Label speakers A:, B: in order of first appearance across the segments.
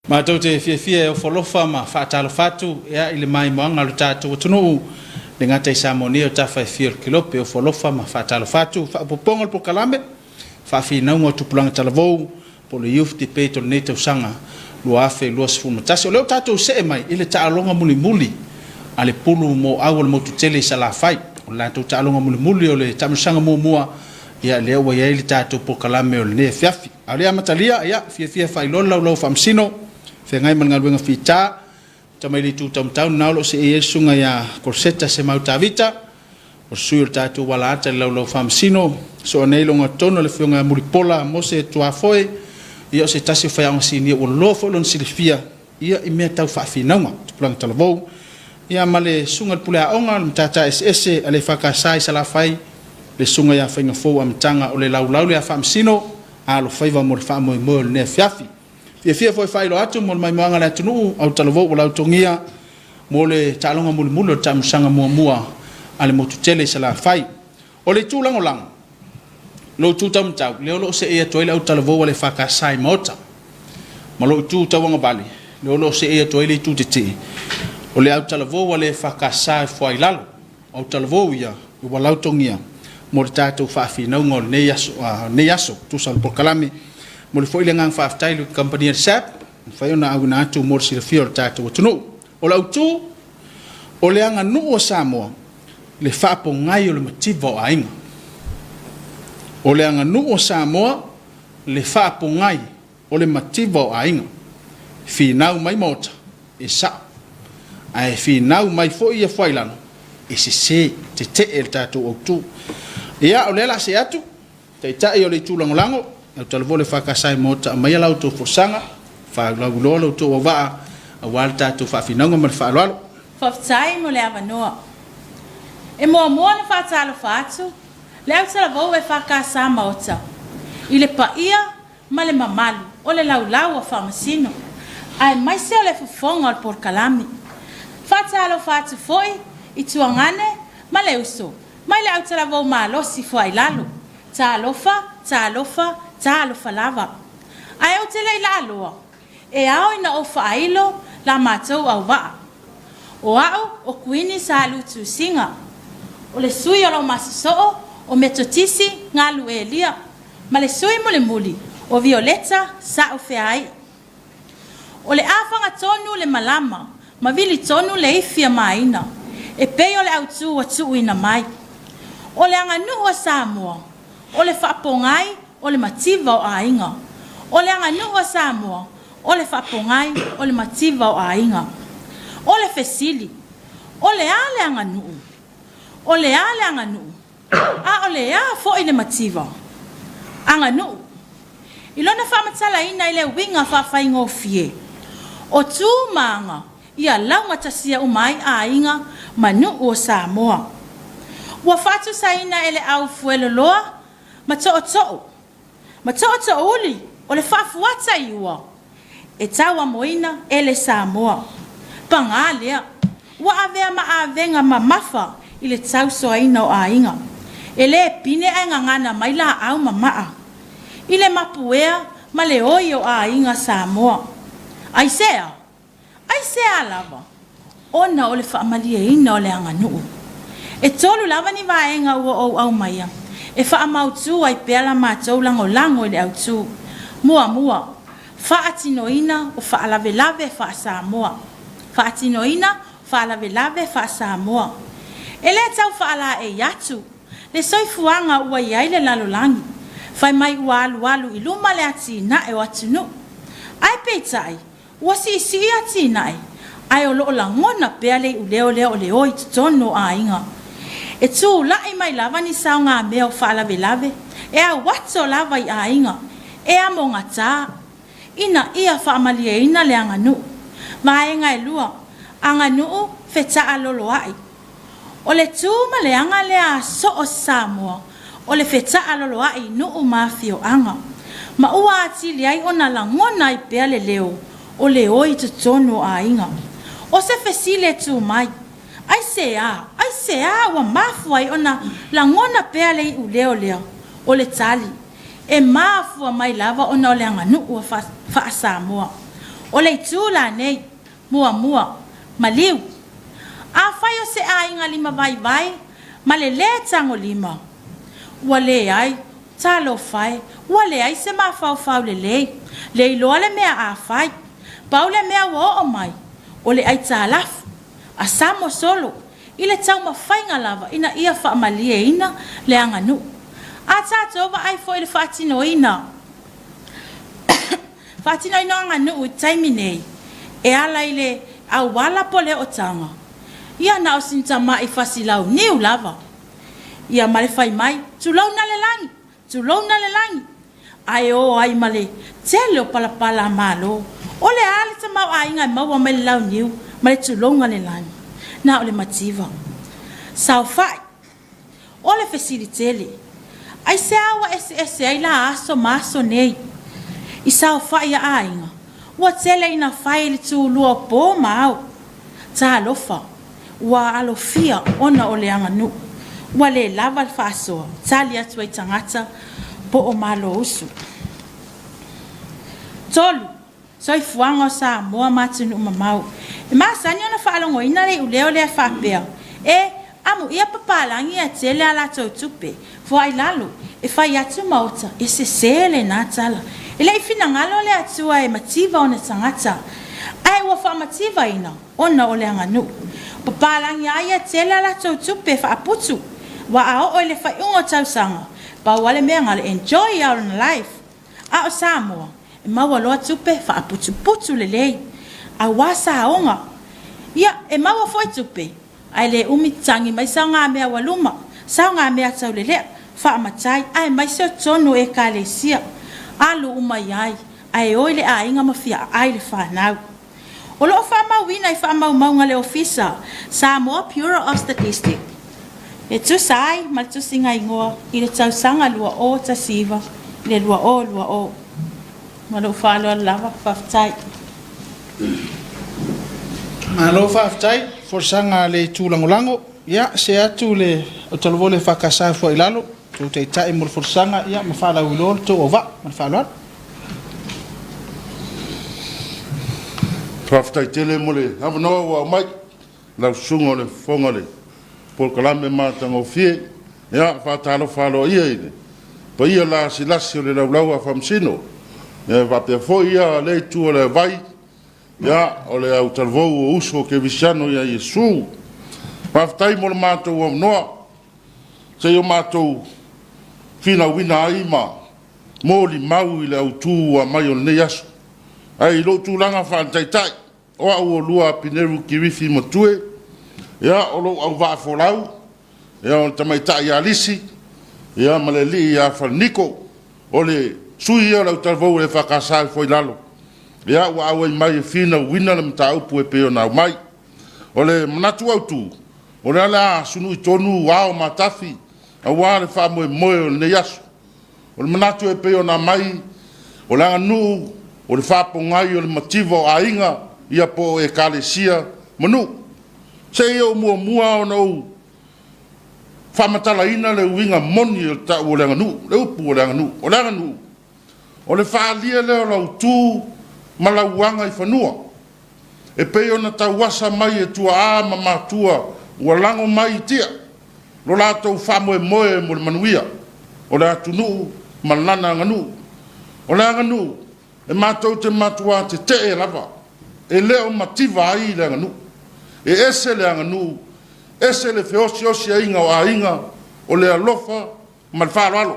A: Matou te fiafia e ofo alofa ma faatalofa atu i le maimoaga o le tatou atunuu, e le gata i Samoa nei o tafa e fia o le kelope. E ofo alofa ma faatalofa atu. Faaopoopoga o le polokalame, Faafinauga o Tupulaga Talavou, po o le Youth Debate o lenei tausaga 2021. O lea ua tatou see mai i le taaloga mulimuli a le pulu moau o le motu tele i Salafai. O le latou taaloga mulimuli o le taamilosaga muamua, ia lea ua i ai le tatou polokalame o lenei afiafi. A o le amatalia, ia, fiafia e faailoa le laulau a Faamasino, feagai ma le galuega fita, tama i le itu taumatau lena o lo o seei ai le susuga ia Koloseta Semau Tavita, o le sui o le tatou alaata i le laulau faamasino, soa nei logatotonu o le afioga ia Mulipola Mose Tuafoe, ia o se tasi o faiaoga sinia ua loa foi lona silafia ia i mea tau faafinauga, tupulaga talavou, ia ma le susuga i le pule aoga, le matata eseese a le EFKS i Salafai, le susuga ia Faigafou Amataga o le laulau lea faamasino, alofaiva mo le faamoemoe o lenei afiafi. Fiafia foi e faailoa atu mo le maimoaga a le atunuu, autalavou ua lautogia mo le taaloga mulimuli o le taamilosaga muamua a le motu tele i Salafai. O le itu lagolago, lou itu taumatau, lea o lo o seei atu ai le autalavou a le EFKS i Maota, ma lou itu tauagavale, lea o lo o seei atu ai le itu tetee, o le autalavou a le EFKS e Fuailalo. O autalavou ia ua lautogia mo le tatou faafinauga o lenei aso, lenei aso tusa o le polokalame. Momoli foi le agaga faafetai i le kamupani a le SABB ua mafai ona auina atu mo le silafia o le tatou atunuu. O le autu, o le aganuu a Samoa, le faapogai o le mativa o aiga. O le aganuu a Samoa, le faapogai o le mativa o aiga. Finau mai Maota, e sao. Ae finau mai foi ia Fuailalo, e sese, tetee le tatou autu. Ia, o lea o le a see atu, Taitai o le Itu Lagolago, Autalavou le EFKS i Maota, aumaia la outou folasaga, faalauiloa lo outou auvaa aua le tatou faafinauga ma le faaaloalo.
B: Faafetai mo le avanoa. E muamua ona faatalofa atu le Autalavou EFKS Maota i le paia ma le mamalu o le laulau a Faamasino, aemaise o le fofoga o le polokalame. Faatalofa atu foi i tuagane ma le uso mai le Autalavou malosi Fuailalo. Talofa, talofa, talofa lava. Ae ou te le i laaloa, e ao ina ou faailo la matou auvaa. O au o Kuini Salutu Siga, o le sui o Lomasisoo o Metotisi Galu Elia ma le sui mulimuli o Violeta Saufeai. O le a fagatonu le malama ma vili tonu le ifi a Maina e pei o le autu ua tuuina mai. O le aganuu a Samoa, o le faapogai o le mativa o aiga. O le aganuu a Samoa, o le faapogai o le mativa o aiga. O le fesili, o le a le aganuu? O le a le aganuu? A o le a foi le mativa? Aganuu. I lona faamatalaina i le uiga faafaigofie, o tu ma aga ia laugatasia uma ai aiga ma nuu o Samoa. Ua faatusaina e le au fueloloa ma tootoo ma tootoouli o le faafuata i ua e tauamoina e le Samoa. Paga lea, ua avea ma avega mamafa i le tausoaina o aiga. E le pine ae gagana mai laau ma maa i le mapuea ma le oi o aiga Samoa. Aisea? Aisea lava? Ona o le faamalieina o le aganuu. E tolu lava ni vaega ua ou aumaia e faamautu ai pea la matou lagolago i le autu. Muamua, faatinoina o faalavelave faa-Samoa. Faatinoina faalavelave faa-Samoa. E le tau faalaei atu le soifuaga ua i ai le lalolagi, fai mai ua alualu i luma le atinae o atunuu. Ae peitai, Ua siisii atinae, ae o lo o lagona pea le iuleo lea o le o i totonu o aiga. E tulai mai lava ni saogamea o faalavelave e auato lava i aiga, e amogata, ina ia faamalieina le aganuu. Vaega e lua, aganuu fetaaloloai. O le tu ma le aga lea a so o se Samoa, o le fetaaloloai i nuu ma afioaga, ma ua atili ai ona lagona ai pea le leo o le o i totonu o aiga. O se fesili e tu mai, aisea, aisea ua mafua ai ona lagona pea le iuleo lea? O le tali, e mafua mai lava ona o le aganuu faa-Samoa. O le itu la nei, muamua, maliu. Afai o se aiga limavaivai ma le lē tagolima, ua leai, talofa e, ua leai se mafaufau lelei, le iloa le mea a fai. Pau le mea ua oo mai, o le aitalafu, a samo solo, i le taumafaiga lava ina ia faamalieina le aganuu. A tatou vaai foi i le faatinoina faatinoina o aganuu i taimi nei, e ala i le auala po o le ootaga, ia na o sina tamai fasi launiu lava, ia ma le fai mai, Tulouna le lagi! Tulouna le lagi! Ae o ai ma le tele o palapala a Malo. O le a le tamaoaiga e maua mai le launiu ma le tulouna le lagi? Na o le mativa. Saofai. O le fesili tele, aisea ua eseese ai la aso ma aso nei? I saofai a aiga, ua tele ina fai i le tulua o po ma ao. Talofa, ua alofia ona o le aganuu. Ua le lava le faasoa, tali atu ai tagata po o Malousu. 3. Soifuaga o Samoa ma atunuu mamao. E masani ona faalogoina le iuleo lea e faapea, E, amuia papalagi ia tele a latou tupe, foai lalo, e fai atu maota, e sese lena tala. E le i finagalo le Atua e mativa ona tagata, ae ua faamativaina ona o le aganuu. O papalagi lava ia tele a latou tupe e faaputu, aua a oo i le faaiuga o tausaga, pau lava le mea na o le enjoy lava o lona life. A o Samoa, e maua loa tupe faaputuputu lelei, aua saoga. Ia, e maua foi tupe, ae le umi tagi mai saogamea ua luma, saogamea taulelea, faamatai aemaise o tonu o Ekalesia. Alu uma i ai, ae o i le aiga ma fia aai le fanau. O lo o faamauina i faamaumauga a le Ofisa Samoa Bureau of Statistics e tusa ai ma le tusiga igoa i le tausaga 2019 i le 2020. Ma lou faaaloalo lava, faafetai.
A: Malo faafetai, folasaga a le Itu Lagolago. Ia, see atu le autalavou le EFKS e fuai i lalo, tou taitai mo le folasaga ia ma faalauiloa le tou auvaa. Ma le faaaloalo.
C: Faafetai tele mo le avanoa ua aumai lau susuga o le fofoga o le polokalame matagofie. Ia, faatalofa aloaia i le paia lasilasi o le laulau a Faamasino. Ia, faapea foi ia lea itu o le vai, ia, o le autalavou o uso kerisiano ia Iesu. Faafetai mo le matou avanoa se i o matou finauina ai ma molimau i le autu ua aumai o lenei aso. Ae i lou tulaga faale-Taitai, o au o lua Apineru Kirifi Matue, ia, o lou auvaa folau, ia, o le tamaitai ia Lisi, ia, ma le alii ia Faleniko, o le sui ia o le autalavou o le EFKS e foai lalo, ia, ua auai mai e finauina le mataupu e pei ona aumai. O le manatu autu, o lea o le a sunui tonu ao ma tafi aua le faamoemoe o lenei aso. O le manatu e pei ona aumai, o le aganuu, o le faapogai o le mativa o aiga, ia po o Ekalesia ma nuu. Se i ou muamua ona ou faamatalaina le uiga moni o le tau o le aganuu, le upu o le aganuu. O le aganuu, o le faaalia lea o lau tu ma lau aga i fanua, e pei ona tauasa mai e tuaa ma matua ua lago mai i tia lo latou faamoemoe mo le manuia o le atunuu ma lana aganuu. O le aganuu e matou te matuā tetee lava, e le o mativa ai le aganuu. E ese le aganuu, ese le feosiosiaiga o aiga, o le alofa ma le faaaloalo.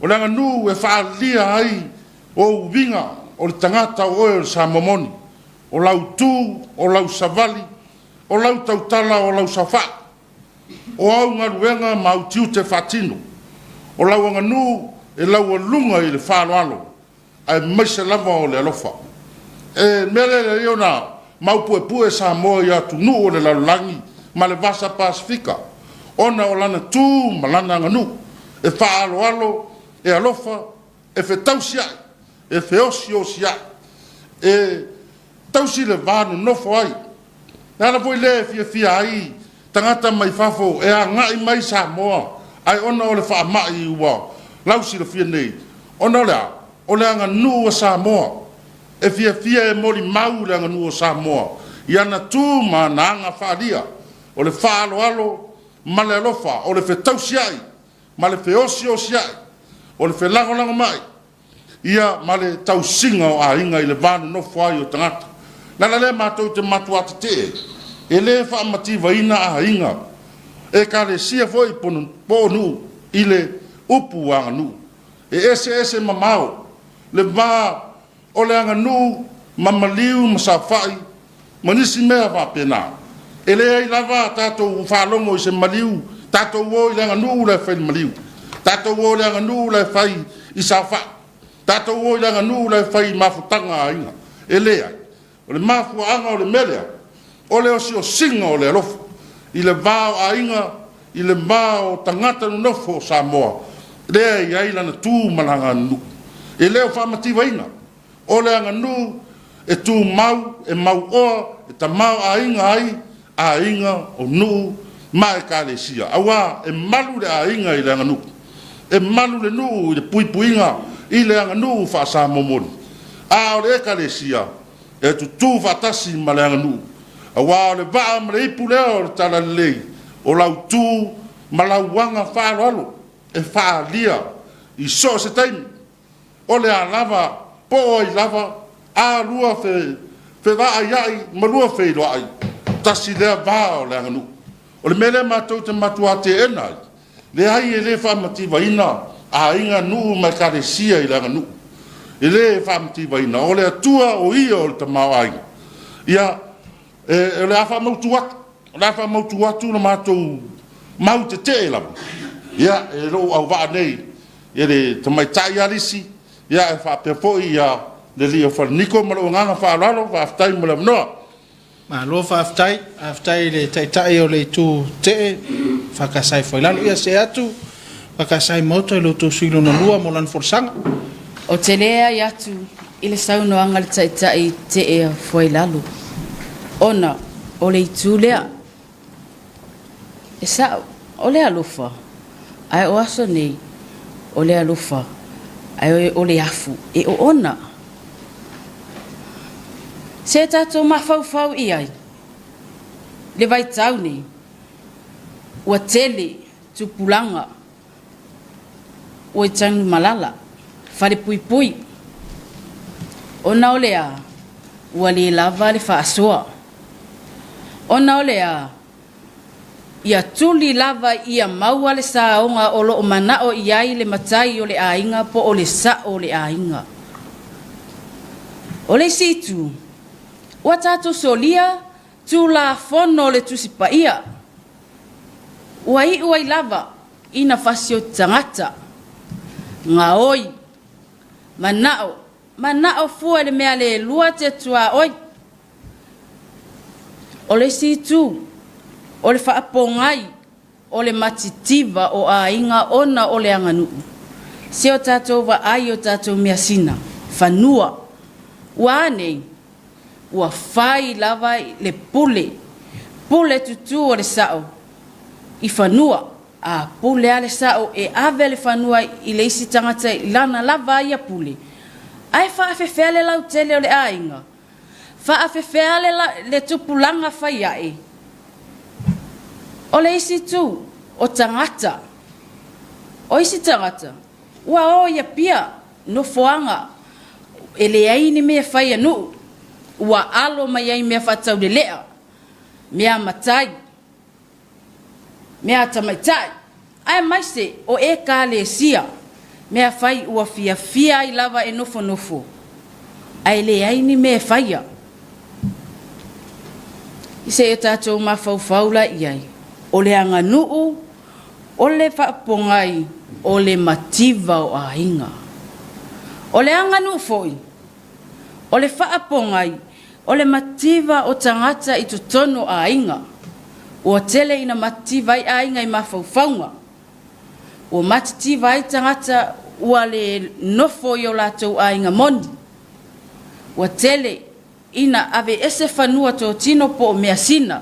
C: O le aganuu e faaalia ai ou uiga o le tagata o oe o le Samoa moni, o lau tu, o lau savali, o lau tautala, o lau saofai, o au galuega ma au tiute faatino. O lau aganuu e laualuga i le faaaloalo aemaise lava o le alofa. E mea lea e ona maupuepue Samoa i atunuu o le lalolagi ma le Vasa Pasefika ona o lana tu ma lana aganuu e faaaloalo, e alofa, e fetausiai, e feosiosiai, e tausi le va nonofo ai. Le ala foi lea e fiafia ai tagata mai fafo e agai mai i Samoa ae ona o le faamai ua lausilafia nei, ona o le a? O le aganuu a Samoa. E fiafia e molimau le aganuu o Samoa i ana tu ma ana aga faaalia, o le faaaloalo ma le alofa, o le fetausia'i ma le feosiosia'i, o le felagolagomai ia ma le tausiga o aiga i le va nonofo ai o tagata. O le ala lea matou te matuā tetee, e le faamativaina aiga, Ekalesia foi po o nuu i le upu aganuu. E eseese mamao le va o le aganuu ma maliu ma saofai ma nisi mea faapena. E leai lava tatou faalogo i se maliu, tatou o i le aganuu la e fai i le maliu, tatou o i le aganuu la e fai i saofai, tatou o i le aganuu la e fai i mafutaga a aiga. E leai. O le mafuaaga o le mea lea, o le osiosiga o le alofa i le va o aiga, i le va o tagata nonofo o Samoa, lea e i ai lana tu ma lana aganuu. E le o faamativaina, o le aganuu e tumau, e mauoa, e tamaoaiga ai aiga o nuu ma ekalesia, aua e malu le aiga i le aganuu, e malu le nuu i le puipuiga i le aganuu faa-Samoa moni, a o le ekalesia e tutū faatasi ma le aganuu, aua o le vaa ma le ipu lea o le Talalelei, o lau tu ma lau aga faaaloalo e faaalia i so o se taimi. O le a lava, po o ai lava, a lua fevaaiai ma lua feiloai, tasi lea va o le aganuu. O le mea lea matou te matuā teena ai, leai e le faamativaina aiga, nuu ma ekalesia i le aganuu. E le faamativaina, o le Atua o Ia o le tamaoaiga. Ia, o le a faamautu atu, o le a faamautu atu le matou mau tetee lava, ia, e lou auvaa nei, ia le tamaitai Alisi, ia, e faapea foi ia le alii o Faleniko ma lou agaga faaaloalo, faafetai mo le avanoa.
A: Malo faafetai, faafetai i le Taitai o le Itu Tetee Fakasai Foilalo. Ia see atu Fakasai Maota i lo outou sui lona lua mo lana folasaga.
D: Ou te leai atu i le saunoaga a le Taitai Tetee a Fuailalo, ona o le itu lea. E sa'o, o le alofa, ae o aso nei, o le alofa, ae o le afu e oona. Se tatou mafaufau i ai, le vaitau nei, ua tele tupulaga ua i Tanumalala, Falepuipui, ona o le a? Ua le lava le faasoa. Ona o le a? Ia tuli lava ia maua le saoga o lo o manao i ai le matai o le aiga po o le sa'o o le aiga. O le isi itu, ua tatou solia Tulafono o le Tusi Paia, ua iu ai lava ina fasioti tagata, gaoi, manao, manao fua i le mea le lua te tuaoi. O le isi itu, o le faapogai o le matitiva o aiga ona o le aganuu. Se o tatou vaai i o tatou measina, fanua. Ua a nei? Ua fai lava le pule, pule tutū a le sa'o i fanua, a pule a le sa'o e ave le fanua i le isi tagata i lana lava ia pule. Ae faafefea le lautele o le aiga? Faafefea le, le tupulaga fai ae? O le isi itu, o tagata. O isi tagata, ua o i Apia, nofoaga e leai ni mea e fai a nuu, ua alo mai ai mea faataulelea, mea matai, mea tamaitai, aemaise o Ekalesia, mea fai ua fiafia ai lava e nofonofo, ae leai ni mea e faia. I se i o tatou mafaufau la i ai, o le aganuu, o le faapogai, o le mativa o aiga. O le aganuu foi, O le faapogai, o le mativa o tagata i totonu o aiga. Ua tele ina mativa ai aiga i mafaufauga. Ua matitiva ai tagata ua le nofo i o latou aiga moni. Ua tele ina aveese fanua totino po o measina.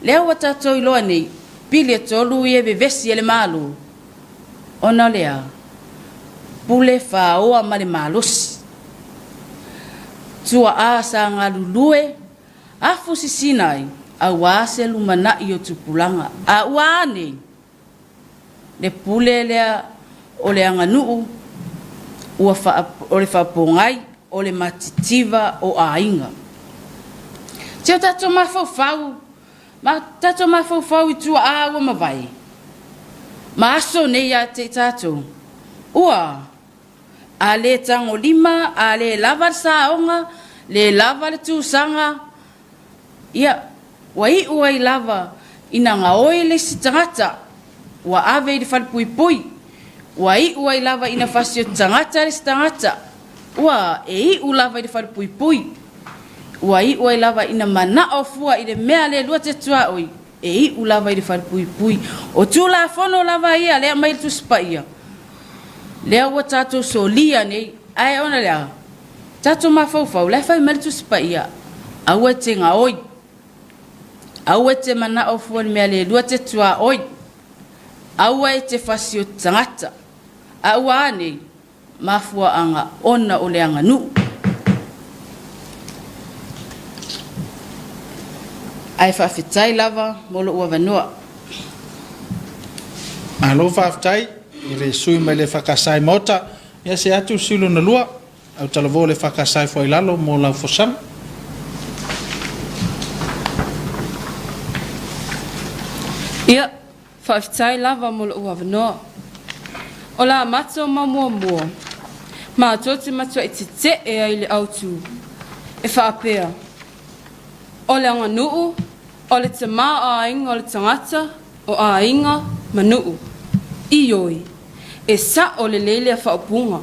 D: Lea ua tatou iloa nei, pili e tolu ia e vevesi e le Malo. Ona o le a? Pule faoa ma le malosi. Tuaa sa galulue afu sisina ai aua se lumanai o tupulaga. A ua a nei? Le pule lea o le aganuu ua faa, o le faapogai o le matitiva o aiga. Se o tatou mafaufau, ma tatou mafaufau i tuaa ua mavae, ma aso nei ia te i tatou, ua a le tagolima, a le lava le saoga, le lava le tusaga, Ia, ua iu ai lava ina gaoi le isi tagata, ua ave i le falepuipui. Ua iu ai lava ina fasioti tagata le isi tagata, ua e iu lava i le falepuipui. Ua iu ai lava ina manao fua i le mea le lua te tuaoi, e iu lava i le falepuipui. O Tulafono lava ia lea aumai i le Tusi Paia, lea ua tatou solia nei, ae ona le a? Tatou mafaufau, la e fai mai le Tusi Paia, Aua e te gaoi, aua e te manao fua i le mea le lua te tuaoi, aua e te fasioti tagata, a ua a nei mafuaaga ona o le aganuu. Ae faafetai lava mo lou avanoa.
A: Malo faafetai i le sui mai le EFKS i Maota. Ia see atu le sui lona lua, autalavou o le EFKS i Fuailalo mo lau folasaga.
E: Ia, faafetai lava mo lou avanoa. O la matou mau muamua, matou te matuai tetee ai i le autu e faapea, O le aganuu, o le tamaoaiga o le tagata, o aiga ma nuu. Ioe, e sa'o lelei lea faaupuga,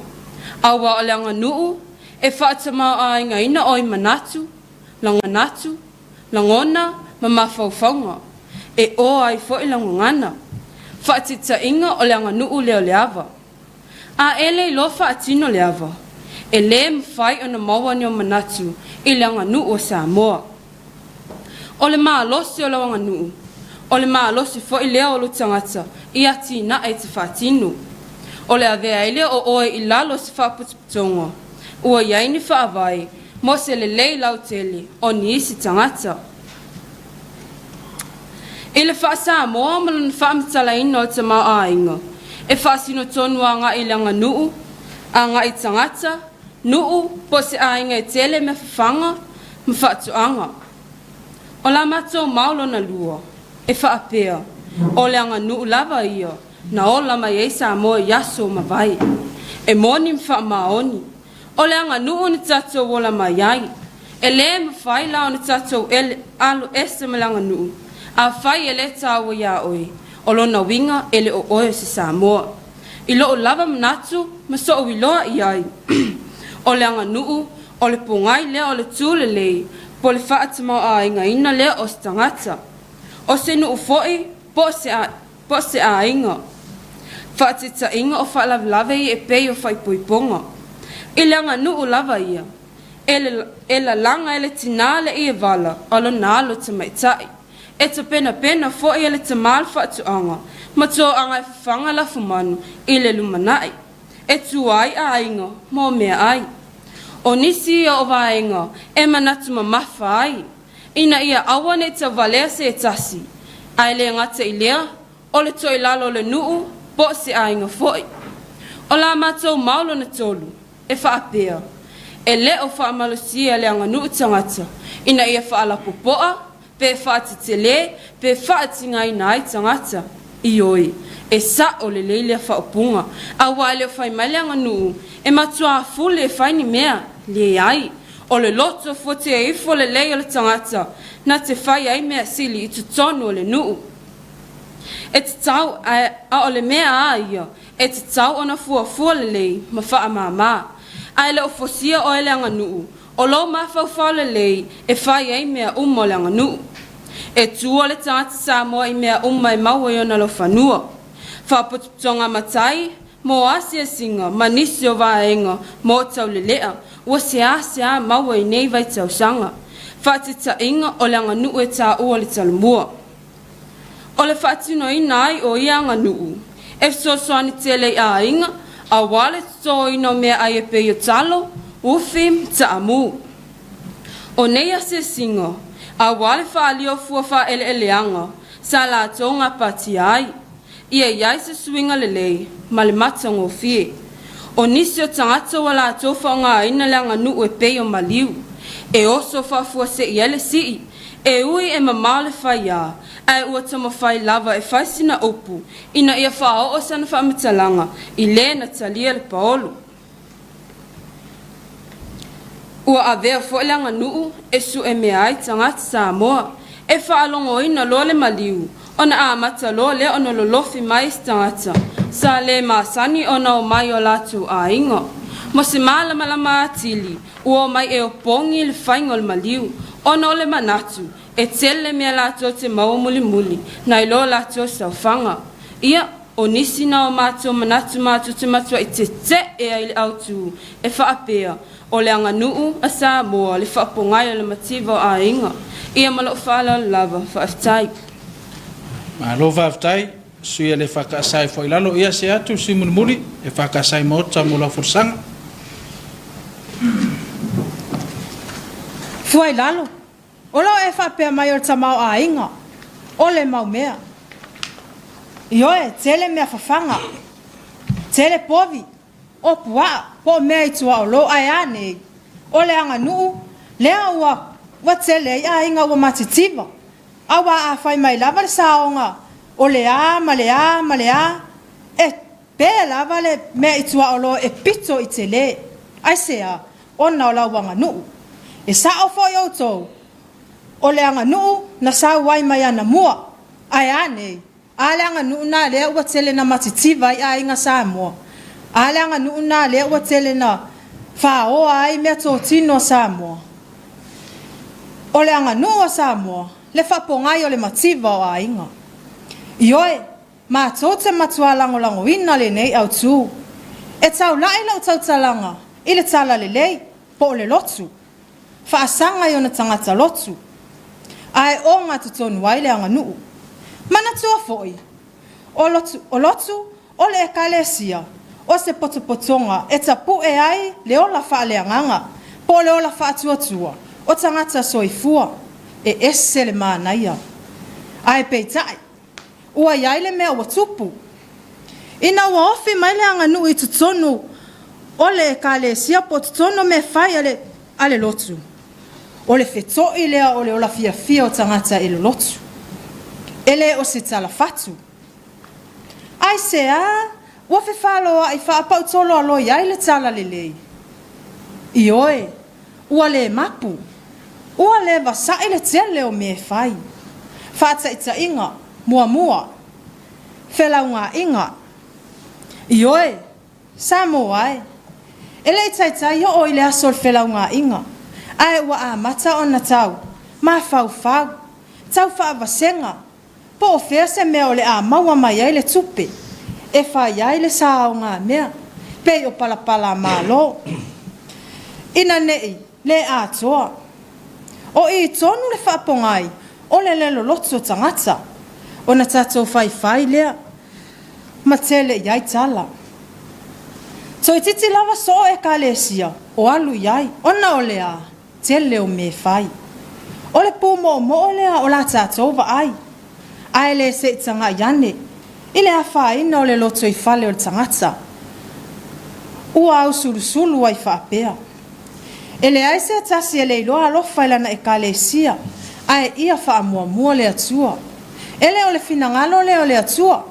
E: aua o le aganuu e faatamaoaigaina oi manatu, manatu, lagona ma mafaufauga, e ō ai foi lau gagana. Faataitaiga o le aganuu lea o le ava. A e le iloa faatino le ava, e lē mafai ona maua ni o manatu i le aganuu a Samoa. O le malosi o lau aganuu, o le malosi foi lea o lou tagata i atinae e te faatino. O le avea ai lea o oe i lalo o se faapotopotoga ua i ai ni faavae mo se lelei lautele o nisi tagata. I le faa-Samoa ma lona faamatalaina o le tamaoaiga, e faasino tonu agai i le aganuu, agai i tagata, nuu po o se aiga e tele mea fafaga ma faatoaga. O la matou mau lona lua, e faapea, o le aganuu lava ia na ola mai ai Samoa i aso o mavae. E moni ma faamaoni, o le aganuu na tatou ola mai ai. E lē mafai la ona tatou alu ese ma le aganuu, afai e lē taua iā oe, o lona uiga e le o oe o se Samoa. I lou lava manatu ma soʻu iloa i ai, o le aganuu, o le pogai lea o le tu lelei po o le faatamaoaigaina lea o se tagata, o se nuu foi po o se po o se aiga. Faataitaiga o faalavelave ia e pei o faaipoipoga. I le aganuu lava ia, e e lalaga e le tinā le ievala a lona alo tamaitai. E tapenapena foi e le tama le faatoaga ma toaga e fafaga lafumanu i le lumanai, e tua ai aiga mo meaai. O nisi ia o vaega e manatu mamafa ai, ina ia aua ne i tauvalea se tasi, ae le gata i lea, o le toilalo o le nuu po o se aiga foi. O la matou mau lona tolu, e faapea, e le o faamalosia le aganuu tagata ina ia faalapopoa pe faatetele pe faatigaina ai tagata. Ioe, e sa'o lelei lea faaupuga, aua e le o fai mai le aganuu e matuā fule e fai ni mea, leai, o le loto fuatia ifo lelei o le tagata na te fai ai mea sili i totonu o le nuu. E tatau, a o le mea a ia, e tatau ona fuafua lelei ma faamāmā. A e le o fosia oe le aganuu, o lou mafaufau lelei e fai ai mea uma o le aganuu. E tua le tagata Samoa i mea uma e maua i ona laufanua. Faapotopotoga matai mo asiasiga ma nisi o vaega mo taulelea ua seasea maua i nei vaitausaga. Faataitaiga o le aganuu e taua le Talomua. O le faatinoina ai o ia aganuu, e fesoasoani tele i aiga aua le totoina o meaai e pei o talo, ufi ma taamu. O nei asiasiga, auā le faaalia o fua faaeleeleaga sa latou gapatia ai, ia i ai se suiga lelei ma le matagofie. O nisi o tagata ua latou faaaogaina le aganuu e pei o maliu, e oso faafuasei ai le sii, e ui e mamao le faiā, ae ua taumafai lava e fai sina upu ina ia faaoo sana faamatalaga i le na talia le paolo. Ua avea foi le aganuu e suemea ai tagata Samoa. E faalogoina loa le maliu, ona amata loa lea ona lolofi mai isi tagata sa le masani ona omai i o latou aiga. Mo se malamalama atili, ua omai e opogi le faiga o le maliu, ona o le manatu e tele le mea latou te maua mulimuli nai lo latou saofaga. Ia, o nisi na o matou manatu matou te matuai tetee ai i le autu e faapea, o le aganuu a Samoa le faapogai o le mativa o aiga. Ia ma lou faaaloalo lava. Faafetai.
A: Malo faafetai sui a le FKS foi lalo ia se atu sui mulimuli e FKS Maota mo lau folasaga.
B: Fua i lalo, O lo o e faapea mai o le tamaoaiga o le mau mea. Ioe, tele mea fafaga, tele povi, o puaa, po o mea i tuaolo, ae a nei? O le aganuu lea ua ua tele ai aiga ua matitiva, aua a fai mai lava le saoga o le a ma le a ma le a, e pe lava le mea i tuaolo e pito i tele. Aisea? Ona o lau aganuu. E sao foi outou, o le aganuu na sau ai mai anamua, ae a nei? A le aganuu na lea ua tele na matitiva ai aiga Samoa? A le aganuu na lea ua tele na faoa ai meatotino a Samoa? O le aganuu a Samoa, le faapogai o le mativa o aiga. Ioe, matou te matua lagolagoina lenei autu. E taula'i lau tautalaga i le talalelei po o le lotu. Faasaga i ona tagata lotu, ae ogatotonu ai le aganuu. Manatua foi, o lotu, o lotu o le Ekalesia, o se potopotoga e tapu'e ai le ola faaleagaga po o le ola faatuatua o tagata soifua, e ese le manaia. Ae peitai, ua i ai le mea ua tupu. Ina ua ofi mai le aganuu i totonu o le Ekalesia po o totonu o mea fai a le, a le lotu, o le feto'i lea o le ola fiafia o tagata i le lotu. E le o se tala fatu. Aisea ua fefaloa'i faapautoloaloi ai le tala lelei? Ioe, Ua le mapu. Ua le vasa'i le tele o mea e fai. Faataitaiga, muamua. Felauga'iga. Ioe, Samoa e. E le i taitai o'o i le aso o le felauga'iga, ae ua amata ona tau mafaufau, tau faavasega, Po o fea se mea o le a maua mai ai le tupe e fai ai le saogamea pei o palapala-a-Malo, ina ne'i le atoa. O i tonu le faapogai o le le loloto tagata, ona tatou faifai lea ma tele i ai tala. Toeitiiti lava soo Ekalesia o alu i ai ona o le a? Tele o mea e fai. O le pūmoomoo lea o la tatou vaai, ae le se i tagai ane i le afaina o le lotoifale o le tagata. Ua ausulusulu ai faapea. E leai se tasi e le iloa alofa i lana Ekalesia, ae ia faamuamua le Atua. E le o le finagalo lea o le Atua,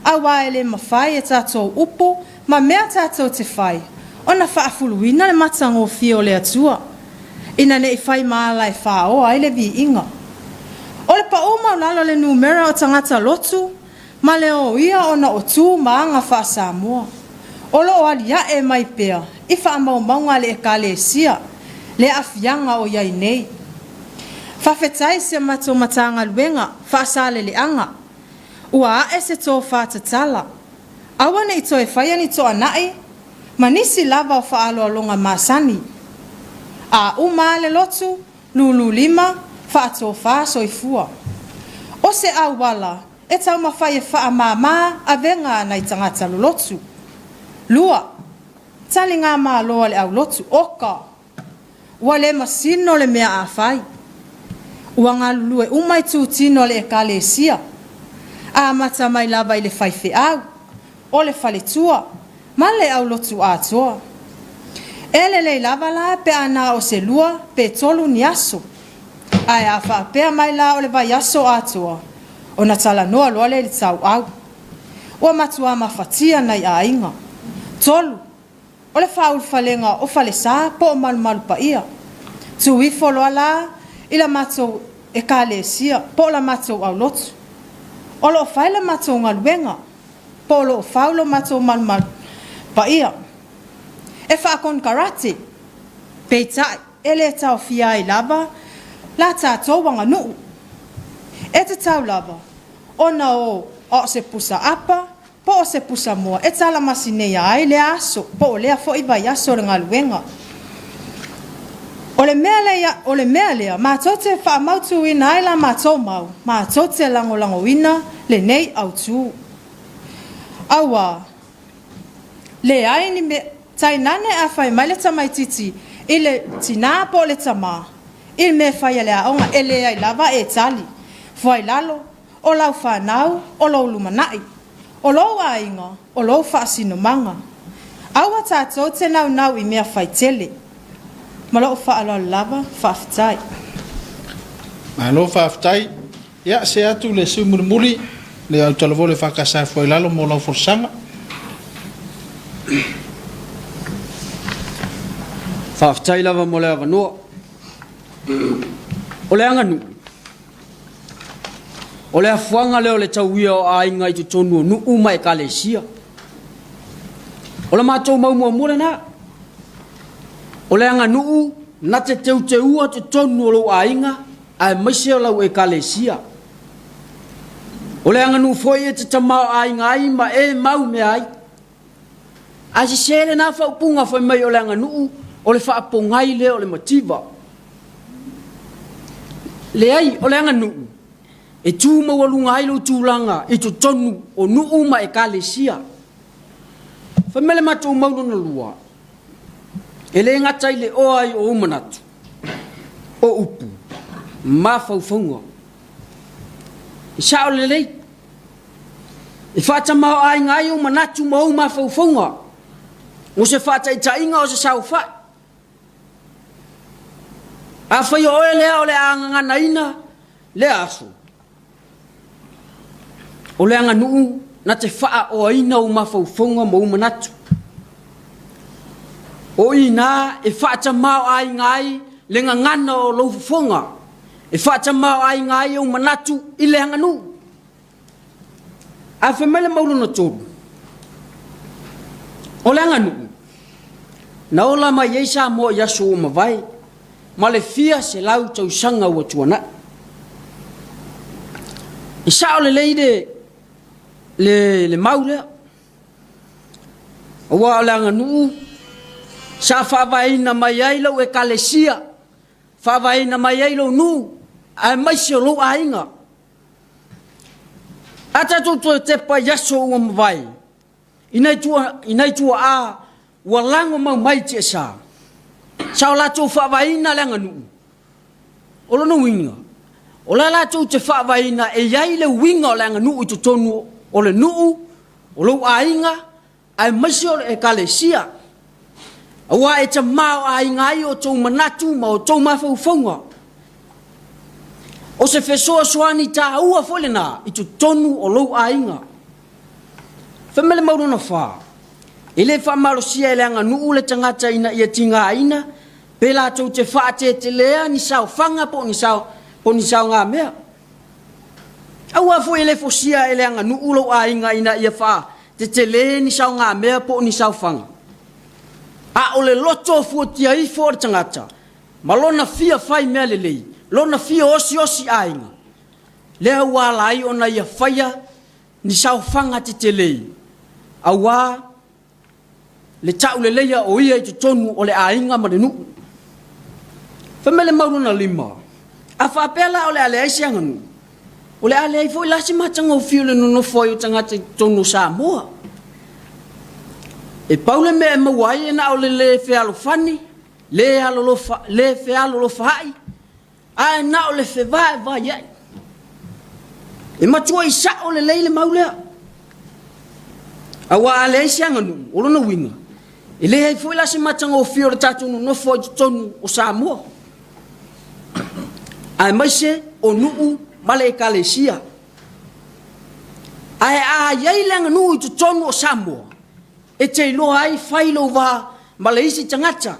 B: auā e le mafai e tatou upu ma mea tatou te fai, ona faafuluina le matagofie o le Atua, ina ne i fai ma ala e faoa ai le viiga. O le paʻū maulalo o le numera o tagata lotu ma le oia ona o tu ma aga faa-Samoa, o lo o aliaʻe mai pea i faamaumauga a le Ekalesia le aafiaga o i ai nei. Faafetai i si a matou Matagaluega Faasaleleaga, ua ae se tofa tatala Aua ne i toe faia ni toanai ma nisi lava o faaaloaloga masani. A uma a le lotu, lulu lima, faatofa soifua. O se auala e taumafai e faamama avega a nai tagata lolotu. Lua, Taligamalo a le aulotu, oka!
F: Ua le masino le mea a fai. Ua galulue uma itutino a le Ekalesia, amata mai lava i le faifeau, o le faletua, ma le aulotu atoa. E lelei lava la pe a na o se lua pe tolu ni aso. Ae a faapea mai la o le vaiaso atoa, ona talanoa loa lea i le tauau. Ua matuā mafatia nai aiga. Tolu, o le faaulufalega o falesa po o Malumalupaia. Tu ifo loa la i la matou Ekalesia po o la matou aulotu. O lo o fai la matou galuega po o lo o fau lo matou Malumalupaia. E faakonekarate, peitai e le taofia ai lava la tatou aganuu. E tatau lava ona o a o se pusa apa po o se pusa moa e talamasineia ai lea aso po o lea foi vaiaso o le galuega. O le mea lea, o le mea lea matou te faamautuina ai la matou mau, matou te lagolagoina lenei autu. Auā, leai ni mea, tainane a fai mai le tamaititi i le tinā po o le tamā i le mea e fai a le aoga, e leai lava e tali. Fuailalo, o lau fanau, o lou lumanai. O lou aiga, o lou faasinomaga. Aua tatou te naunau i mea faitele. Ma lou faaaloalo lava, faafetai.
A: Malo faafetai. Ia, see atu i le sui usufono mulimuli, le autalavou o le EFKS e Fuailalo mo lau folasaga.
G: Faafetai lava mo le avanoa. O le aganuu, O le afuaga lea o le tauia o aiga i totonu o nuu ma ekalesia. O le matou mau muamua lena. O le aganuu na te teuteua totonu o lou aiga aemaise o lau ekalesia. O le aganuu foi e te tamaoaiga ai ma e mau mea ai. Ae sese lena faaupuga fai mai o le aganuu o le faapogai lea o le mativa. Leai, o le aganuu e tu maualuga ai lou tulaga i totonu o nuu ma ekalesia. Fai mai le matou mau lona lua, e le gata i le oa ai o ou manatu, o upu, mafaufauga. E sao lelei, E faatamaoaiga ai ou manatu ma ou mafaufauga, o se faataitaiga o se saofai. Afai o oe lea o le a gaganaina lea aso, o le aganuu na te faaoaina ou mafaufauga ma ou manatu. O i ina e faatamaoaiga ai le gagana o lou fofoga, e faatamaoaiga ai ou manatu i le aganuu. Ae fai mai le mau lona tolu, o le aganuu, na ola mai ai Samoa i aso ua mavae ma le fia selau tausaga ua tuanai. E sao lelei le, le, le mau lea, aua o le aganuu sa faavaeina mai ai lau ekalesia, faavaeina mai ai lou nuu, aemaise o lou aiga. A tatou toe tepa i aso ua mavae, i nai tua, i nai tuaa ua lago mau mai tiasa, sa o latou faavaeina le aganuu. O lona uiga, o la latou te faavaeina e i ai le uiga o le aganuu i totonu o le nuu, o lou aiga, aemaise o le Ekalesia, aua e tamaoaiga ai outou manatu ma outou mafaufauga. O se fesoasoani taua foi lena i totonu o lou aiga. Fai mai le mau lona fa, e le faamalosia e le aganuu le tagata ina ia tigaina pe latou te faatetelea ni saofaga po o ni sao, po o ni saogamea. Aua foi e le fosia e le aganuu lou aiga ina ia faatetele ni saogamea po o ni saofaga. A o le loto fuatia ifo o le tagata ma lona fia fai mea lelei, lona fia osiosi aiga, lea ua ala ai ona ia faia ni saofaga tetele, aua le tauleleia o ia i totonu o le aiga ma le nuu. Fai mai le mau lona lima, a faapea la o le a leai se aganuu, o le a leai foi la se matagofie o le nonofo ai o tagata i totonu o Samoa. E pau le mea e maua ai e na o le lē fealofani, le alolofa, le fealolofaai, ae na o le fevaevaeai. E matuai sao lelei le mau lea. Aua a leai se aganuu, o lona uiga, e leai foi la se matagofie o le tatou nonofo ai i totonu o Samoa, aemaise o nuu ma le Ekalesia. Ae a i ai le aganuu i totonu o Samoa, e te iloa ai fai lou va ma le isi tagata,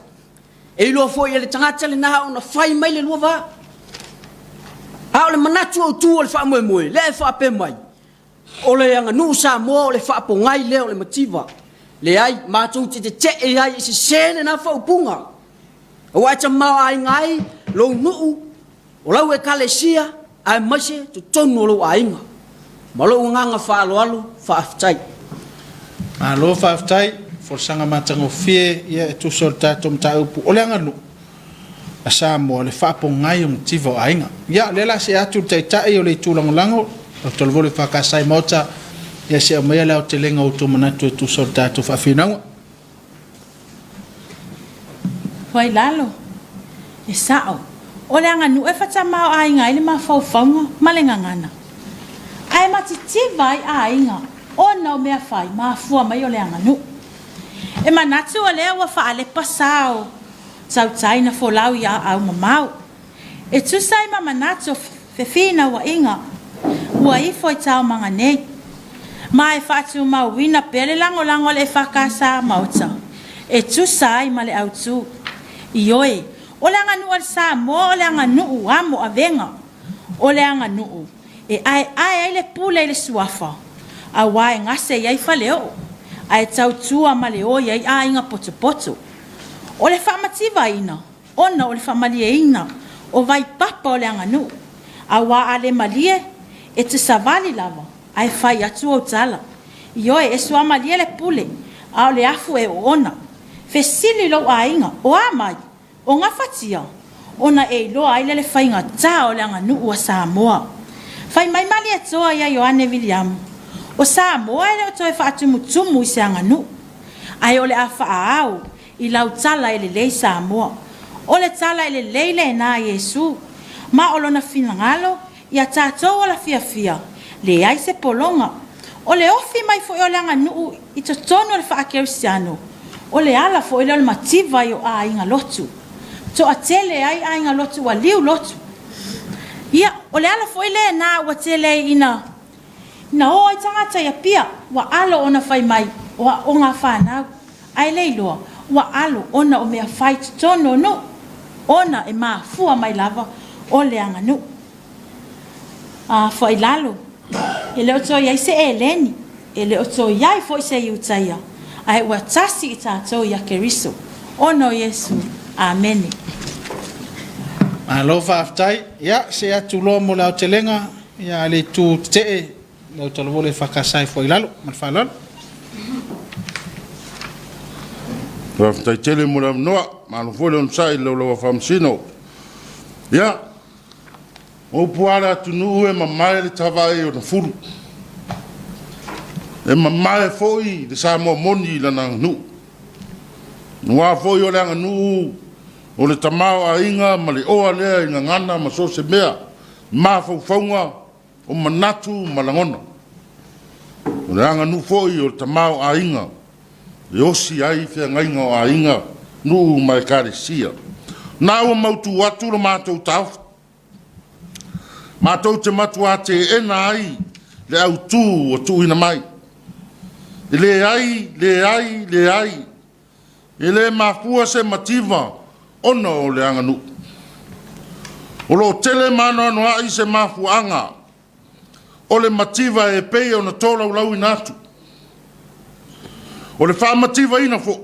G: e iloa foi e le tagata lena ona fai mai le lua va. A o le manatu autu o le faamoemoe, lea e faapea mai, o le aganuu Samoa o le faapogai lea o le mativa. Leai, matou te tetee ai e sese lena faaupuga. Aua e tamaoaiga ai lou nuu, o lau ekalesia, aemaise totonu o lou aiga. Ma lou agaga faaaloalo, faafetai.
A: Malo faafetai, folasaga matagofie ia e tusa o le tatou mataupu o le aganuu a Samoa, le faapogai o mativa o aiga. Ia, o lea o le a see atu i le Taitai o le Itu Lagolago, Dr. Levole Fakasai Maota, ia se i aumaia le aotelega o outou manatu e tusa o le tatou faafinauga.
B: Fuailalo, E sa'o, o le aganuu e fatamaoaiga ai le mafaufauga ma le gagana. Ae matitiva ai aiga ona o mea fai mafua mai o le aganuu. E manatu o lea ua faalepa sa o tautai na folau i aau mamao. E tusa ai ma manatu o fefinauaiga ua ifo i taomaga nei, ma e faatumauina pea le lagolago a le EFKS Maota e tusa ai ma le autu. Ioe, o le aganuu a le Samoa o le aganuu amo avega, o le aganuu e aeae ai le pule i le suafa, aua e gase i ai faleoo, ae tautua ma le oi ai aiga potopoto. O le faamativaina, ona o le faamalieina o vaipapa o le aganuu, aua a le malie, e te savali lava ae fai atu ou tala. Ioe, e suamalie le pule, a o le afu e oona. Fesili i lou aiga, o a mai? O gafatia? Ona e iloa ai lea le faigata o le aganuu a Samoa. Fai mai Malietoa ia Ioane Viliamu, o Samoa e le o toe faatumutumu i se aganuu, ae o le a faaao I lau tala e lelei Samoa. O le tala e lelei lena a Iesu, ma o lona finagalo ia tatou ola fiafia, leai se pologa. O le ofi mai foi o le aganuu i totonu o le faakerisiano, o le ala foi lea o le mativa i o aiga lotu. Toatele ai aiga lotu ua liu lotu. Ia, o le ala foi lena ua tele ai ina Na o ai tagata i Apia, ua alo ona fai mai o aoga a fanau, ae le iloa ua alo ona o mea fai totonu o nuu, ona e mafua mai lava o le aganuu. A fuailalo, e le o toe i ai se Eleni, e le o toe i ai foi se Iutaia, ae ua tasi i tatou ia Keriso, ona o Iesu. Amene.
A: Malo faafetai. Ia, see atu loa mo le aotelega. Ia, a le itu tetee, lau talavole e FK e fua i lalo. Ma le faaaloalo.
C: Faafetai tele mo le avanoa, malo foi le onosai i le laulau a Faamasino. Ia, o upu lava a le atunuu e mamae le tavae i ona fulu. E mamae foi le Samoa moni i lana aganuu. Aua foi o le aganuu o le tamaoaiga ma le oa lea i gagana ma so o se mea mafaufauga, o manatu ma lagona. O le aganuu foi o le tamaoaiga e osi ai feagaiga o aiga, nuu ma ekalesia. Na ua mautu atu lo matou taofi, matou te matuā teena ai le autu ua tuuina mai. E leai, leai, leai, E le mafua se mativa ona o le aganuu. O lo o tele ma anoanoai se mafuaaga o le mativa e pei ona tolaulauina atu. O le faamativaina foi,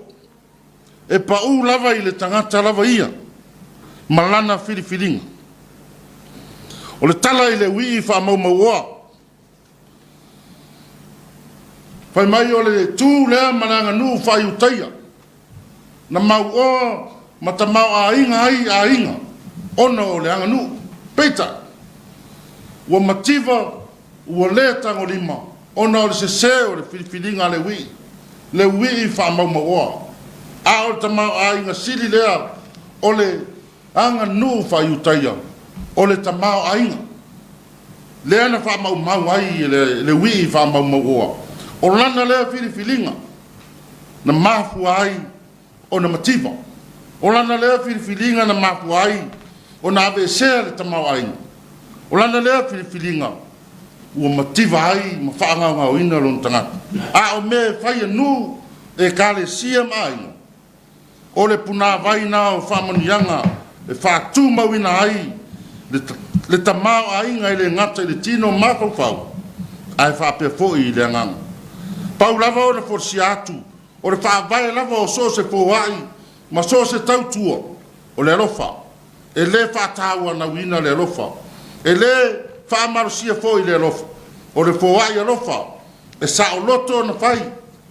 C: e pau lava i le tagata lava ia ma lana filifiliga. O le tala i le uii faamaumauoa, Fai mai o le tu lea ma le aganuu faa-Iutaia, na mauoa ma tamaoaiga ai aiga ona o le aganuu. Peitai, ua mativa ua le tagolima ona o le sese o le filifiliga a le uii, le uii faamaumauoa. A o le tamaoaiga sili lea O le aganuu faa-Iutaia, o le tamaoaiga, lea na faamaumau ai e le uii faamaumauoa, o lana lea filifiliga na mafua ai ona mativa. O lana lea filifiliga na mafua ai ona aveesea le tamaoaiga. O lana lea filifiliga ua mativa ai ma faagaogaoina lona tagata. A o mea e fai e nuu, ekalesia ma aiga, O le punāvai na o faamanuiaga e faatumauina ai le tamaoaiga e le gata i le tino mafaufau ae faapea foi i le agaga. Pau lava ona folasia atu, o le faavae lava o so o se foai ma so o se tautua, o le alofa. E le faatauanauina le alofa. E le faamalosia foi le alofa. O le foai alofa e saoloto ona fai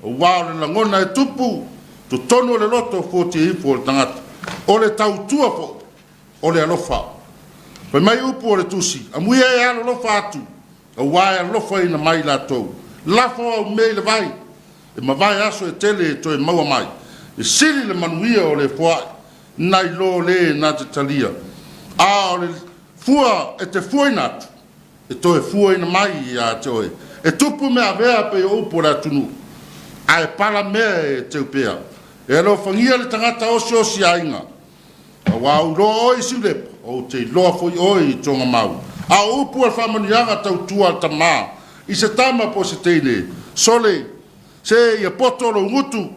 C: Aua o le lagona e tupu totonu o le loto fuatia ifo o le tagata, o le tautua foi, o le alofa. Fai mai upu o le Tusi, Amuia e alolofa atu, aua e alofaina mai latou. Lafo au mea i le vai, e mavae aso e tele e toe maua mai. E sili le manuia o le foai nai lo le na te talia, a o le fua e te fuaina atu, e toe fuaina mai ia te oe. E tupu mea avea pei o upu o le atunuu, ae pala mea e teu pea. E alofagia le tagata osiosi aiga, aua ou iloa oe i Siulepa, ou te iloa foi oe i Togamau. A o upu a le faamanuiaga tautua a le tama i se tama po o se teine, sole, se ia poto lou gutu,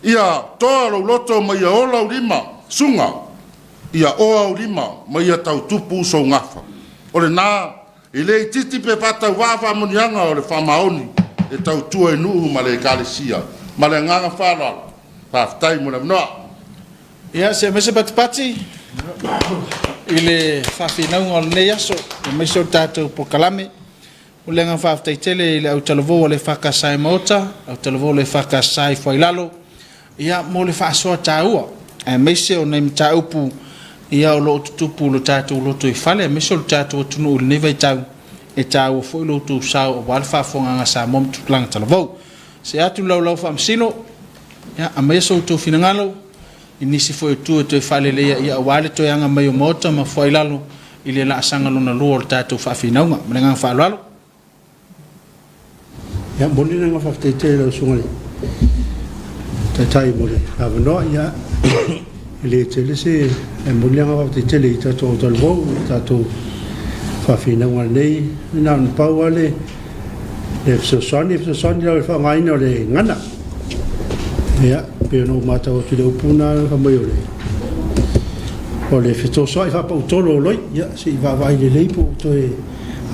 C: Ia toa lou loto ma ia ola ou lima, suga, ia oa ou lima ma ia tautupu sou gafa. O lena, e le itiiti pe faatauvaa faamanuiaga o le faamaoni e tautua i nuu ma le Ekalesia. Ma le agaga faaaloalo, faafetai mo le avanoa.
A: Ia, se aumai se patipati i le faafinauga o lenei aso, aemaise o le tatou polokalame. O le agaga faafetai tele i le autalavou a le EFKS i Maota, autalavou a le EFKS i Fuailalo, ia, mo le faasoa taua, aemaise o nai mataupu ia o lo o tutupu i lo tatou lotoifale, aemaise o le tatou atunuu i lenei vaitau, e taua foi lo outou sao aua le faafofogaaga a Samoa ma tupulaga talavou. See atu le laulau faamasino, ia, aumaia so outou finagalo i nisi foi o itu e toe faaleleia ia aua le toe aga mai o Maota ma Fuailalo i le laasaga lona lua o le tatou faafinauga. Ma le agaga faaaloalo.
H: Ia, momoli le agaga faafetai tele i lau Susuga i le Taitai mo le avanoa. Ia, e le tele se... Ae momoli le agaga faafetai tele i tatou autalavou i le tatou faafinauga lenei. Na ona pau lava le le fesoasoani, e fesoasoani lava i le faaaogaina o le gagana. Ia, pei ona ou matau atu i le upu lena fai mai o le o le fetosoai faapautolo o loi. Ia, se i vaavaai lelei po o toe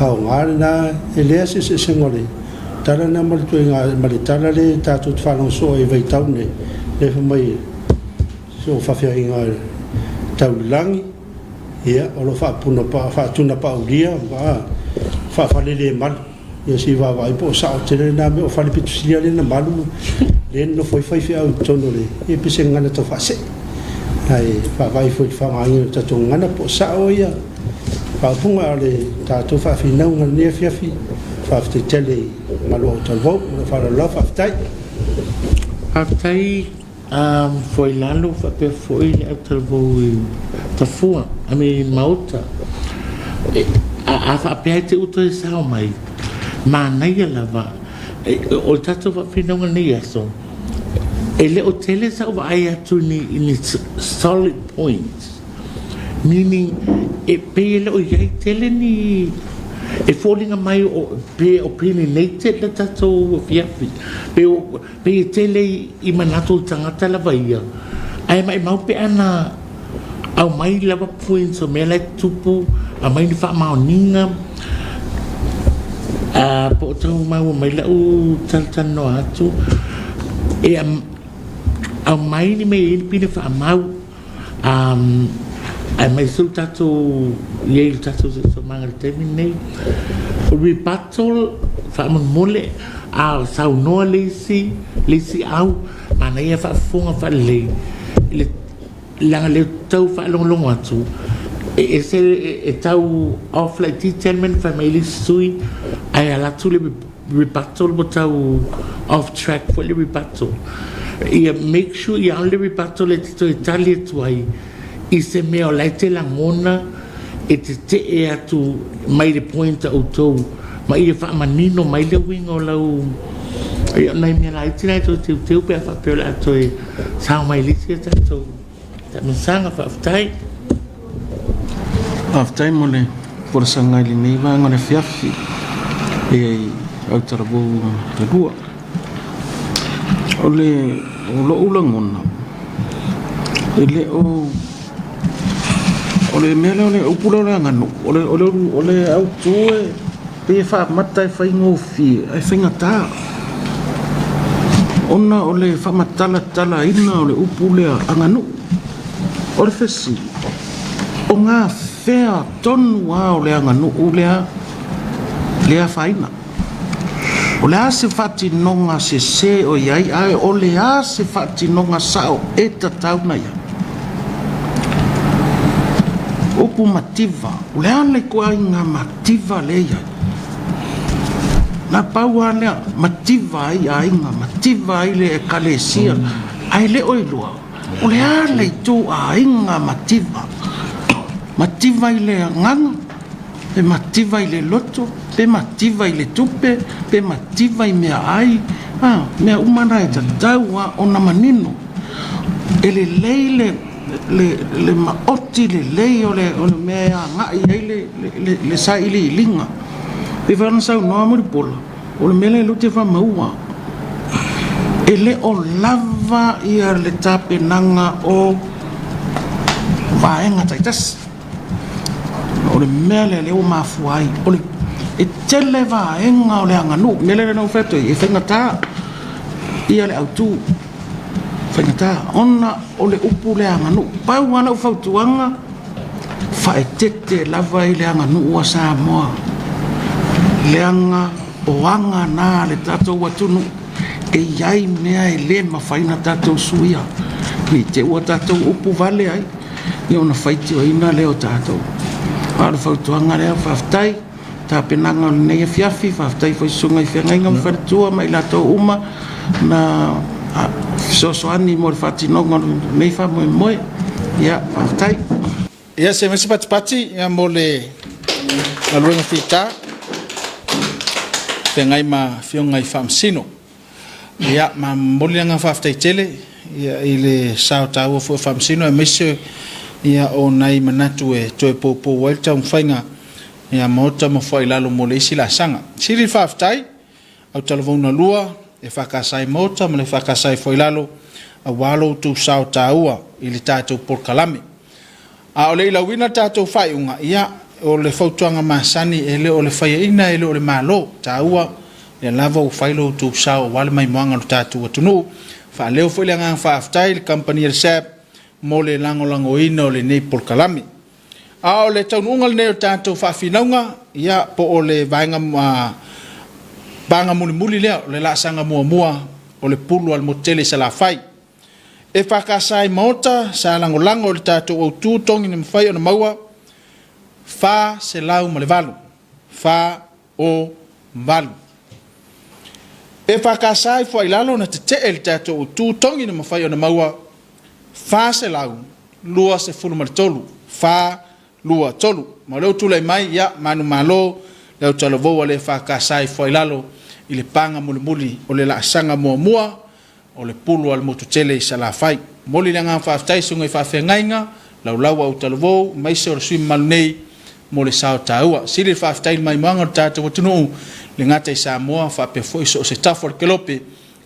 H: aoga lena. E leai se eseesega o le tala lena ma le ituaiga ma le tala lea tatou te faalogo soo ai i vaitau nei, lea fai mai o faafeagaiga tau i le lagi. Ia, o lo o faatunapaulia ma faafalelemalu. Ia se i vaavaai po o sao tele lena mea. O fale pito sili lava lea na malu lea e nonofo ai faifeau i totonu o le... Ia pei se gagana tau faasee. Ae vaavaai foi i le faaaogaina o le tatou gagana po o sao ia faaupuga. A o le tatou faafinauga i lenei afiafi, faafetai tele i malu autalavou. Ma lou faaaloalo lava, faafetai.
I: Faafetai A Foailalo faapea foi le autalavou i Tafua, I mean Maota. A faapea e te uta e sao mai, manaia lava. O le tatou faafinauga i lenei aso, e le o tele sau vaai atu i ni solid points, meaning e pei e le o i ai tele ni, e foliga mai pe opinionated le tatou afiafi. Pei Pei e tele i manatu o le tagata lava ia, ae maimau pe ana aumai lava points o mea la e tutupu, aumai ni faamaoniga, po o tau maua mai lau talatalanoa atu, e aumai ni mea e i ai ni pine faamau. Aemaise o le tatou i ai i le tatou siosiomaga i le taimi lenei. O rebuttal, faamolemole, a saunoa le isi, le isi au, manaia faafofoga faalelei, leaga o lea ou te tau faalogologo atu, e ese, e tau off laitiiti lava le mea na fai mai ai le isi sui usufono, ae alu atu le rebuttal ua tau off track foi le rebuttal. Ia make sure ia aole rebuttal e te toe tali atu ai i se mea o la e te lagona e tetee atu mai le point a outou ma ia faamanino mai le uiga o lau ia o nai mea laiti la e toe teuteu pe a faapea o le a toe sao mai le isi a tatou taamilosaga. Faafetai.
J: Faafetai mo le folasaga i lenei vaega o le afiafi e i Autalavou 2. O le o lou lagona, e le o o le mea lea o le upu lea o le aganuu, o le o le o le autu e pei e faamata e faigofie ae faigata. Ona o le faamatalatalaina o le upu lea aganuu. O le fesili, o gafea tonu lava o le aganuu lea le afaina? O le a se faatinoga sese o i ai ae o le a se faatinoga sao e tatau ona i ai? Upu mativa, o le a le ituaiga mativa lea e i ai? Na pau lava lea, mativa ai aiga, mativa ai le ekalesia, ae le o iloa o le a le ituaiga mativa. Mativa i le agaga, pe mativa i le loto, pe mativa i le tupe, pe mativa i meaai, a, mea uma na e tatau lava ona manino. E lelei le, le, le maoti lelei o le, o le mea e agai i ai le, le, le sailiiliga. E pei foi ona saunoa Mulipola, o le mea lea lea ou te faamaua, e le o lava ia le tapenaga o vaega taitasi. O le mea lea lea ua mafua ai, o le, e tele vaega o le aganuu. O le mea lea na ou fai atu ai, e faigata ia le autu, faigata ona o le upu lea aganuu. Pau lava lau fautuaga, faaeteete lava i le aganuu a Samoa, leaga o aga na a le tatou atunuu. E i ai mea e le mafai ona tatou suia, ne i te i ua tatou upu vale ai. ia ona faitioina lea o tatou. A o le fautuaga lea, faafetai tapenaga o lenei afiafi, faafetai foi i susuga i feagaiga ma faletua ma i latou uma na fesoasoani mo le faatinoga o lenei faamoemoe. Ia, faafetai.
A: Ia, se i aumai se patipati mo le galuega fita feagai ma Afioga i Faamasino. Ia, ma momoli le agaga faafetai tele ia, i le sao taua foi o Faamasino aemaise ia, o nai manatu e toe poupou ai le taumafaiga ia Maota ma Fuailalo mo le isi laasaga. Sili le faafetai, Autalavou 2, e FKS i Maota ma le FKS i Fuailalo aua lo outou sao taua i le tatou polokalame. A o le i lauina le tatou faaiuga, ia, o le fautuaga masani, e le o le faiaina, e le o le Malo taua, lea lava ua fai lo outou sao aua le maimoaga o le tatou atunuu. Faaleo foi le agaga faafetai i le kamupani a le SABB mo le lagolagoina o lenei polokalame. A o le taunuuga lenei o le tatou faafinauga, ia, po o le vaega paga mulimuli lea, o le laasaga muamua o le pulu a le motu tele i Salafai. EFKS i Maota sa lagolago i le tatou autu togi na mafai ona maua 408, fa o valu. EFKS i Fuailalo na tetee i le tatou autu togi na mafai ona maua 423, fa 2, 3. Ma o lea ua tulai mai, ia, manumalo le autalavou a le EFKS i Fuailalo i le paga mulimuli o le laasaga muamua o le pulu a le motu tele i Salafai. Momoli le agaga faafetai i susuga i faafeagaiga, laulau a Utalavou, aemaise o le sui mamalu nei mo le sao taua. Sili le faafetai i le maimoaga o le tatou atunuu, le gata i Samoa faapea foi so o se tafa o le kelope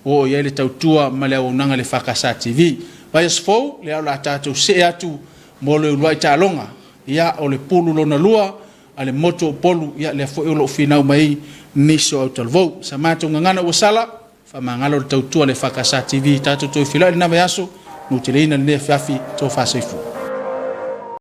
A: ua oo i ai le tautua ma le auaunaga i le EFKS TV. Vaiaso fou, lea o le a tatou see atu mo le uluai taaloga, ia, o le pulu lona lua a le motu o Upolu, ia, lea foi o lo o finau mai nisi o autalavou. Sa matou gagana ua sala, Faamagalo le tautua a le EFKS TV. Tatou toe feiloai i lena vaiaso. Nuteleina lenei afiafi. Tofa soifua.